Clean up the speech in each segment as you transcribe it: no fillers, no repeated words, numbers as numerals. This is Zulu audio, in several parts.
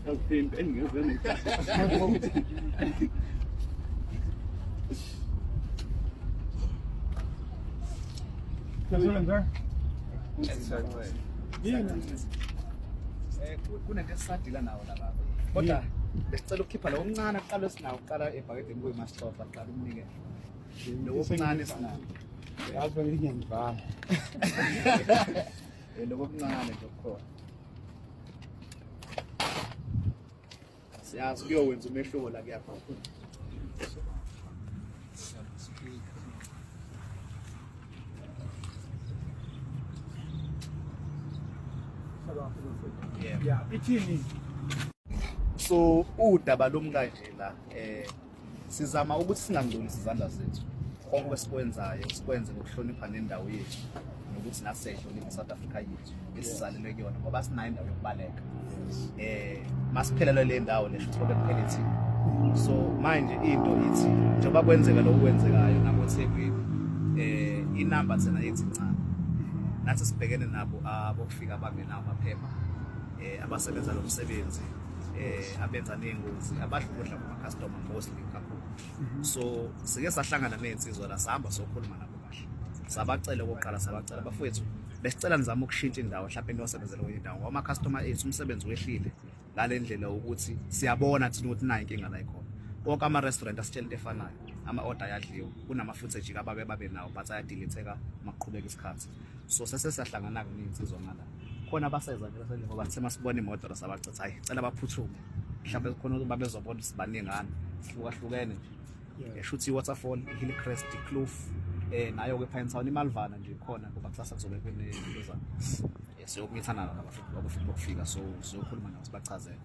Akuphinde engeze necala. Siyasebenza? Yini? Eh, kunento esisadila nawo la baba. Kodwa besicela ukukhipha lo omncane kuqala esinawo kuqala ebhakedeni kuyimasixoxa kuqala umnike. Lo omncane esinawo. Yazi bengithi ngiyangivala. Eh, Lo omncane nje okukhona. Siyazi kuyowenza umehluko la kuyakhona. Yeah. Yeah, ithini? So udaba lomkanje la eh sizama ukuthi singangcolisi izandla zethu konke esikwenzayo sikwenze ngokuhlonipha nendawo yethu nokuthi nathi siyayihlonipha i-South Africa yethu esizalelwe kuyona ngoba sinayo indawo yokubaleka eh masiphelelwe le ndawo lesho ukuthi kuphele thina so manje into ithi njengoba kwenzeka lokhu kwenzekayo nakoThekwini eh inamba thina yethu incane nathi sibhekene nabo abokufika abangenawo amaphepha eh abasebenza lo msebenzi eh abenza nezingozi abadla ukudla kuma customer mostly kakhulu so sike sahlangana nezinsizwa la sahamba sokhuluma nabo kahle sabacela okokuqala sabacela bafowethu besicela nizame ukushintsha indawo mhlawumbe niyosebenzela kwenye indawo ngoba ama-customer ethu umsebenzi wehlile ngale ndlela ukuthi siyabona thina ukuthi nayo inkinga la ikhona konke ama-restaurant asitshela into efanayo ama-order ayadliwa kunama-footage abake babe nawo but ayadeletheka uma kuqhubeka isikhathi so sese siyahlangana-ke ney'nsizwa ngala khona abaseza nje lasendlini ngoba sithe masibona imoto la sabacitha hayi cela baphuthume mhlawumbe khona ukuthi babezobona ukuthi sibaningana sihlukahlukene nje shuthi i-waterfall i-hillcrest i-kloof eh nayo-ke Pinetown imalvana nje khona ngoba kusasa kuzobe kunentozana siyokumithana nabo bokufika so siyokhuluma nabo sibachazele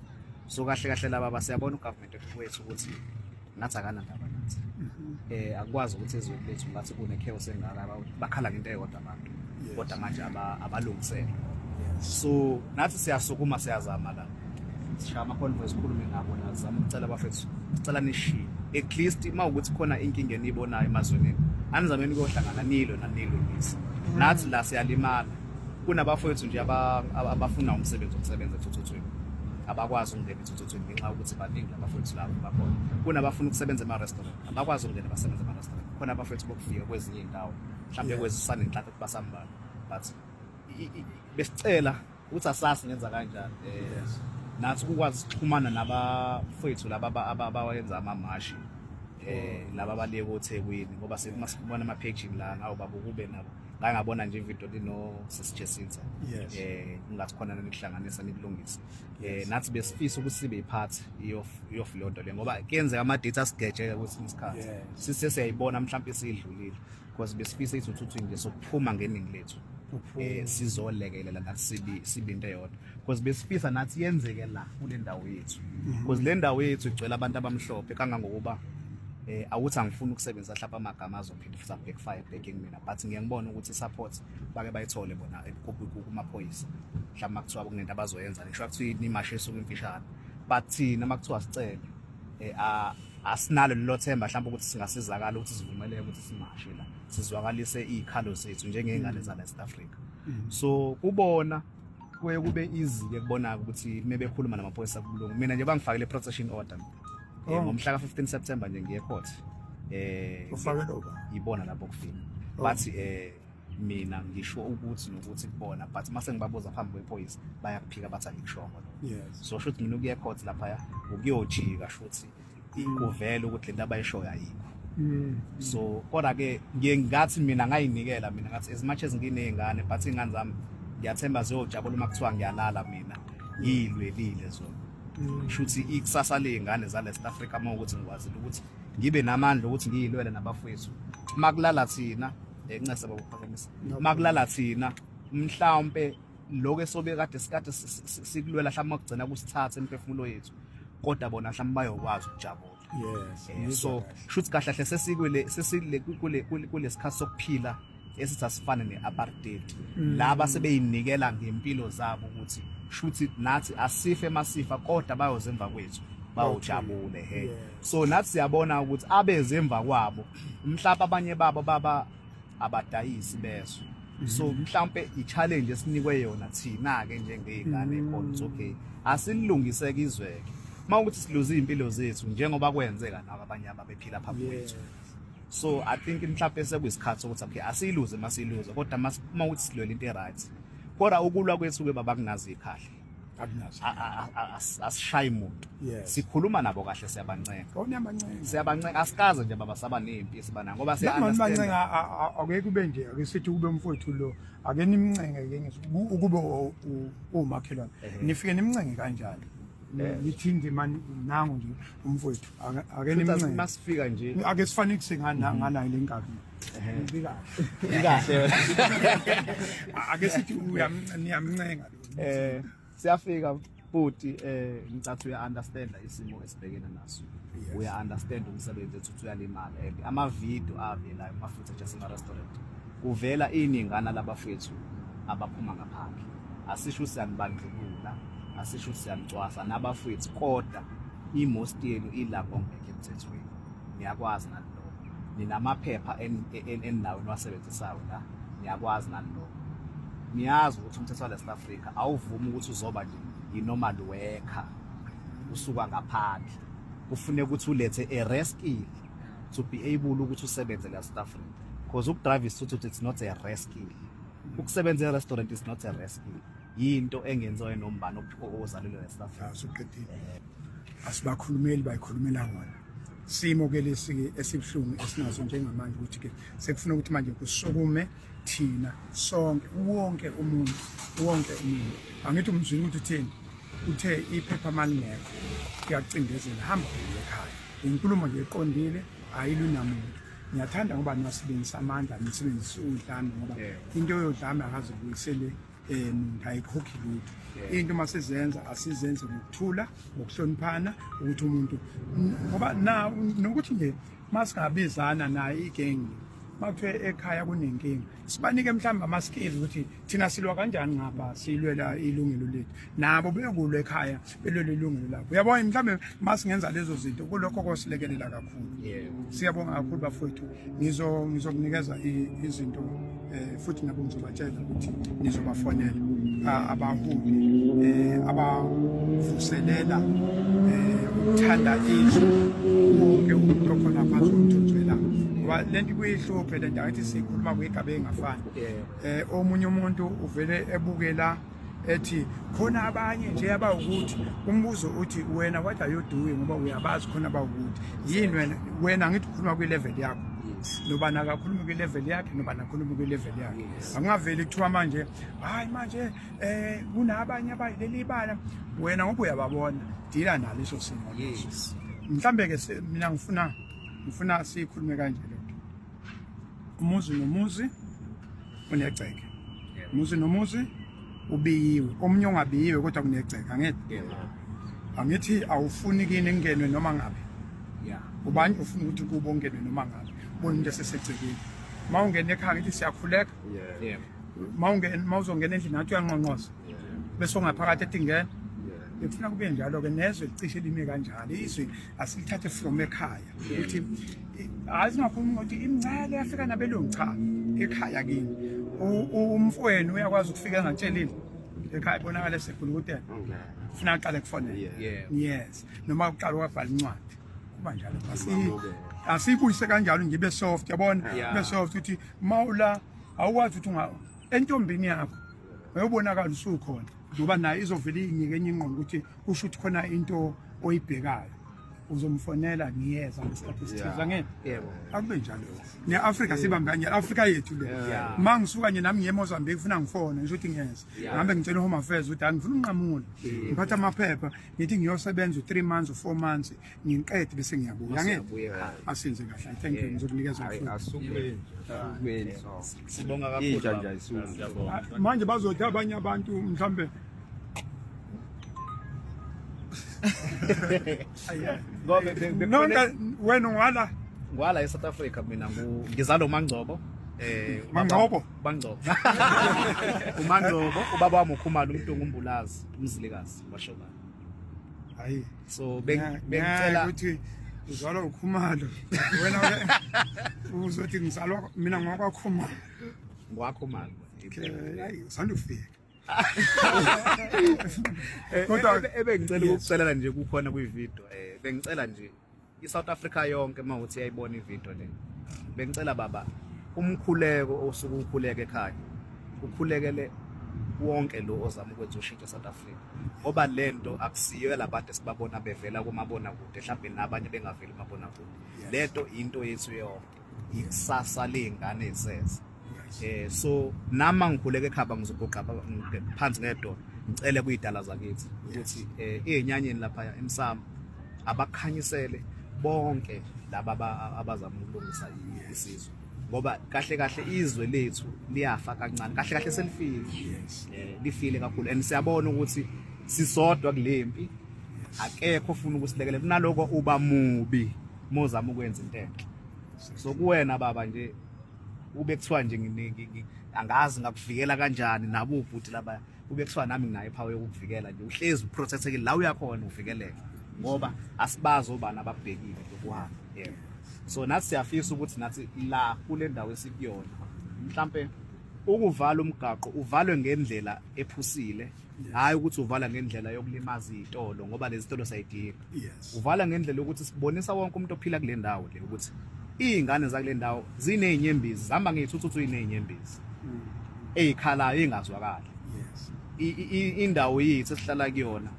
so kahle kahle laba basiyabona ugovernment wethu ukuthi ngathi akanandaba nathi eh akwazi ukuthi ezweni lethu ngathi kune chaos engaka bakhala ngento eyodwa abantu kodwa manje abalungisele so nathi siyasukuma siyazama la sishaya ama-convoy sikhulume nabo la sizama ukucela abafethu sicela nishiye at least uma ukuthi khona inkinga eniyibonayo emazweni anizameni ukuyohlangana nilwe nanilungise nathi la siyalimala kunabafowethu nje abafuna umsebenzi wokusebenza ethuthuthweni abakwazi ukungena ethuthuthweni ngenxa yokuthi baningi abafowethu labo bakhona kunabafuna ukusebenza ema-restaurant abakwazi ukungena basebenza ema-restaurant khona abafowethu bokufika kwezinye iy'ndawo mhlawumbe kwezisanenhlanhla ukuthi basambala but besicela ukuthi asazi ngenza kanjani um nathi ukukwazi ukuxhumana nabafowethu laba abawenza amamashi eh laba abaliye koThekwini ngoba semasibona ama paging la ngawo baba ukube nabo ngake ngabona nje ivideo lino Sis Jacinta Yes. Ngathi khona nikuhlanganisa nikulungise nathi besifisa ukuthi sibe ipart yof leyo le ngoba kuyenzeka ama dates asigejeke kwesinye isikhathi. Sise siyayibona mhlawumbe isidlulile because besifisa ithuthuthi nje sokuphuma ngeningi lethu sizolekelela nathi sibi sibe into eyodwa because besifisa nathi yenzeke la kule ndawo yethu because le ndawo yethu igcwele abantu abamhlophe kangangokuba awuthi angifuni ukusebenzisa mhlawumbe amagama azophinde futhi backfire backing mina but ngiye ngibone ukuthi support bake bayithole bona kumaphoyisa mhlawumbe makuthiwa kunento abazoyenza ngisho kuthiwa nimashe esuke imfishane but thina makuthiwa sicele asinalo lelo themba mhlawumbe ukuthi singasizakala ukuthi sivumeleke ukuthi simashe la sizwakalise iy'khalo zethu njengey'ngane zala e-South Africa. So kubona kuye kube easy ke kubona ukuthi mebekhuluma namaphoyisa kubulungu mina nje bangifakele protection order ngomhla ka-15 September nje ngiye court Ufake uba? Yibona lapho kufika bathi mina ngisho ukuthi nokuthi kubona but mase ngibabuza phambi kwephoyisa bayakuphika bathi angikushongo lokho. So shuthi mina ukuya court laphaya ukuyojika shuthi kuvele ukuthi lento abayishoyo ayikho. So kodwa ke ngiye ngathi mina ngayinikela mina ngathi as much as nginey'ngane but iy'ngane zami ngiyathemba ziyojabula uma kuthiwa ngiyalala mina ngiyilwelile zona. Shuthi ikusasa ley'ngane zale South Africa uma ukuthi ngikwazile ukuthi ngibe namandla ukuthi ngiyilwele nabafowethu uma kulala thina ncese bakuphazamisa uma kulala thina mhlawumpe lokho esobe kade sikade sikulwela mhlawumbe kugcina kusithatha imiphefumulo yethu kodwa bona mhlawumbe bayokwazi ukujabula. So shuthi kahle kahle sesikule sesile kule kulesikhathi sokuphila esithi asifane ne-apartheid laba sebeyinikela ngempilo zabo ukuthi shuthi nathi asife masifa kodwa bayoza emva kwethu bawujabule he. So nathi siyabona ukuthi abeze emva kwabo mhlawumbe abanye babo baba abadayisi bezwe. So mhlambe i-challenge esinikwe yona thina ke njengezingane khona ukuthi okay, asilungise izweke uma ukuthi siluze izimpilo zethu njengoba kwenzeka nabo abanye ababephila phambi kwethu. So I think mhlawumbe sekuyisikhathi sokuthi okay, asiyiluze masiyiluze, kodwa uma ukuthi silwela into e-right, kodwa ukulwa kwethu ke baba kunazo ikhahla. Akunazo. Asishayi muntu. Sikhuluma nabo kahle, siyabancenga. Awunamancenga. Siyabancenga, asikaze nje baba saba nempi esibanayo ngoba siya Noma nibancenga, ake kube nje, ake sithi kube umfowethu lo, ake nimncenge ke ukube umakhelwane, nifike nimncenge kanjani? Nithinde mani, nangu nje umfowethu, ake nimncenge. Masifika nje Ake sifanekise ngana ngala le nkabi. Ikahle. Ikahle. Ake sithi niyamncenga lo. Siyafika futhi, ngicathi uya understand isimo esibhekene naso. Uya understand umsebenzi ethu ukuthi uyalimala, and ama video avelayo kuma footage asema restaurant kuvela iningana labafethu abaphuma ngaphandle. Asisho siyanibandlulula, asisho siyanicwasa nabafethu, kodwa i-most yenu ila ngokungekho emthethweni, niyakwazi nani lokho, ninamaphepha eninawo eniwasebenzisayo la, niyakwazi nani lokho, niyazi ukuthi umthetho wale South Africa awuvumi ukuthi uzoba nje i-normal worker usuka ngaphandle, kufuneka ukuthi ulethe a rare skill to be able ukuthi usebenze la South Africa, because ukudrive isithuthuthu it's not a rare skill, ukusebenza e-restaurant is not a rare skill, yinto engenziwa nombani ozalelwe la South Africa. Asuqedile, asibakhulumeli, bayikhulumela wona. Simo ke lesi ke esibuhlungu esinaso njengamanje ukuthi ke sekufuna ukuthi manje kusukume thina sonke, wonke umuntu, wonke umuntu. Angithi umzwile ukuthi uthini? Uthe iphepha malingekho kuyacindezela, hamba uye ekhaya. Inkulumo nje eqondile, ayilwi namuntu. Ngiyathanda ngoba niwasebenzisa amandla, nisebenzise udlame, ngoba into yodlame akazibuyisele muntu, ayikhokhi lutho. Into uma sizenza, asizenze ngokuthula, ngokuhloniphana, ukuthi umuntu ngoba na nokuthi nje masingabizana naye igengi, makuthiwe ekhaya kunenkinga, sibanike mhlawumbe ama-skills ukuthi thina silwa kanjani ngapha, silwela ilungelo lethu, nabo bekulwa ekhaya belwela ilungelo labo, uyabona? Mhlawumbe masingenza lezo zinto, kulokho kosilekelela kakhulu. Siyabonga kakhulu bafowethu. Ngizokunikeza izinto, futhi nabo ngizobatshela ukuthi nizobafonela, abaholi abavuselela ukuthanda izwe, wonke umuntu okhona phansi komthunzi welanga, ngoba lento kuyihluphe lento. Angithi sikhuluma kwigaba engafani. Omunye umuntu uvele ebukela ethi khona abanye nje abawukuthi, umbuzo uthi wena what are you doing? Ngoba uyabazi khona abawukuthi yini wena. Angithi ukhuluma kwi-level yakho, nobani akakhulumi kwi-level yakhe, nobani akhulumi kwi-level yakhe. Akungaveli kuthiwa manje hayi manje kunabanye abayileli ibala, wena ngoba uyababona, dila naleso simo leso. Mhlambe ke mina ngifuna sikhulume kanje lokho: umuzi nomuzi unegceke, umuzi nomuzi ubiyiwe, omunye ongabiyiwe kodwa kunegceke. Angithi angithi awufuni kini kungenwe noma ngabe ubani, ufuna ukuthi kubo ungenwe noma ngabe, ubona into esesegcekeni. Uma ungena ekhaya, ngithi siyakhuleka, uma uzongena endlini ngathi uyanqonqoza, bese ungaphakathi ethi ngena. Ngifuna kube njalo-ke nezwe licishe lime kanjalo. Izwe asilithathe from ekhaya, ukuthi hayi, singakhulumi ukuthi imncele yafika nabelungu, cha, ekhaya kini umfowenu uyakwazi ukufika engatshelile ekhaya, ibonakala esegulukutela, funa aqale kufonela. Yes, noma uqala wabhala incwadi, kuba njalo. Asiyibuyise kanjalo nje, ibe soft, yabona, ibe soft ukuthi mawula awukwazi ukuthi unga entombini yakho uyobonakala usukhona, ngoba nayo izovele inyike enye ingqondo ukuthi kusho ukuthi khona into oyibhekayo, uzomfonela, ngiyeza ngesikhathi esithize, angeke? Yebo. Akube njalo ne-Afrika, sibambe kanjalo, Afrika yethu le. Ma ngisuka nje nami ngiye eMozambique, kufuna ngifone ngisho ukuthi ngiyeza, ngihambe ngitshela i-Home Affairs ukuthi angifuna unqamula, ngiphatha amaphepha, ngithi ngiyosebenza u-3 months u-4 months, ngiqede bese ngiyabuya, angeke? Siyabuya ekhaya. Asenze kahle, thank you, ngizokunikeza Hayi, futhi. asukumeni asukumeni so Sibonga kakhulu, intsha baba. nje ayisuki. Ah, manje bazothi abanye abantu mhlambe Ngoba nonke wena ungwala. Ngwala eSouth Africa mina, ngizalwa uMangcobo. Mangcobo? Bangcobo. UMangcobo, ubaba wami uKhumalo, uMntungu, uMbulazi, uMzilikazi washobana. Hayi. So bengicela ukuthi uzalwa uKhumalo wena ke, uzothi ngizalwa mina ngwakwaKhumalo. NgwaKhumalo. Okay, ayi usanda ufika. Kodwa ebengicela ukukucelela nje kukhona kwi-video, bengicela nje iSouth Africa yonke mawuthi iyayibona ivideo le. Bengicela baba umkhuleko osuke ukhuleke ekhaya. Ukhulekele wonke lo ozama ukwenza ushintsho eSouth Africa. Ngoba lento akusiyo labantu esibabona bevela kumabona kude, mhlawumbe nabanye bengaveli kumabona kude. Lento into yethu yonke. Ikusasa ley'ngane eziseza. So nami ngikhuleka ekhaba ngizoguqa phansi ngedolo ngicele kuyidala zakithi ukuthi ey'nyanyeni lapha emsamo abakhanyisele bonke laba abazama ukulungisa isizwe, ngoba kahle kahle izwe lethu liyafa kancane, kahle kahle selifile, lifile kakhulu, and siyabona ukuthi sisodwa kulempi, akekho ofuna ukusilekelela. Kunaloko uba mubi mozama ukwenza into enhle. So kuwena baba nje ube kuthiwa nje angazi ngakuvikela kanjani nabo ubhuti laba, ube kuthiwa nami nginayo ipower yokukuvikela nje, uhlezi uprotectekile la uyakhona uvikeleke, ngoba asibazi obani abakubhekile lokuhamba. Yebo, so nathi siyafisa ukuthi nathi la kule ndawo esikuyona mhlambe ukuvala umgaqo uvalwe ngendlela ephusile, hayi ukuthi uvala ngendlela yokulimaza izitolo, ngoba lezi zitolo sayidinga. Uvala ngendlela yokuthi sibonisa wonke umuntu ophila kule ndawo le ukuthi izingane zakule ndawo zinezinyembezi, zihamba ngezithuthuthu, inezinyembezi ezikhalayo engazwakali. Indawo yethu esihlala kuyona,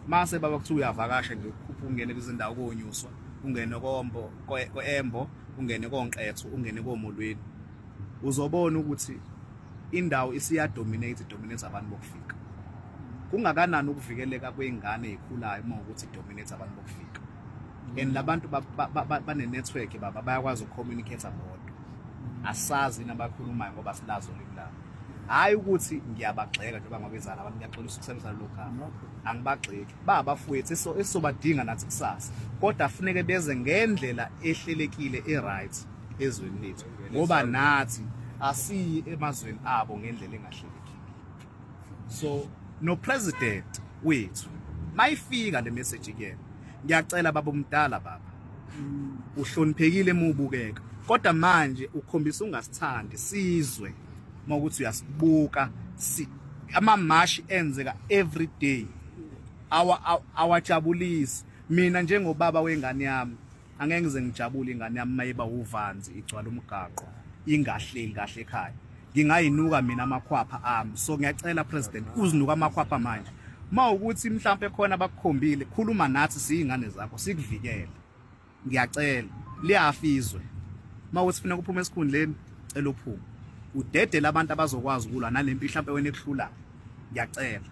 mase baba kuthiwa uyavakasha nje ukhupha ungene kwizindawo konyuswa, ungene kombo koembo, ungene konqethu, ungene komolweni, uzobona ukuthi indawo isiya dominate dominate abantu bokufika. Kungakanani ukuvikeleka kwezingane ezikhulayo uma ukuthi dominate abantu bokufika? And labantu bane network baba, bayakwazi ukucommunicate bodwa, asazi yini abakhulumayo ngoba silazi ulimi labo. Hayi ukuthi ngiyabagxeka njengoba ngabizana abantu, ngiyaxolisa ukusebenzisa lelo gama, angibagxeki, babafowethu esisobadinga nathi kusasa, kodwa funeke beze ngendlela ehlelekile e-right ezweni lethu, ngoba nathi asiyi emazweni abo ngendlela engahlelekile. So no president wethu mayifika le message kuyena, ngiyacela baba umdala, baba uhloniphekile emubukeka, kodwa manje ukhombisa ungasithandi sizwe mawukuthi uyasibuka. Si amamashi enzeka every day awajabulisi. Mina njengobaba wengane yami angeke ngize ngijabule ingane yami mayiba uvanzi igcwala umgaqo ingahleli kahle ekhaya, ngingayinuka mina amakhwapha ami. So ngiyacela president, uzinuka amakhwapha manje mawukuthi mhlambe khona abakukhombile, khuluma nathi siyingane zakho sikuvikele. Ngiyacela, liyafizwe mawukuthi funa ukuphuma esikhundleni, cela uphume udedele abantu abazokwazi ukulwa nalempi mhlambe wena ekuhlulayo. Ngiyacela.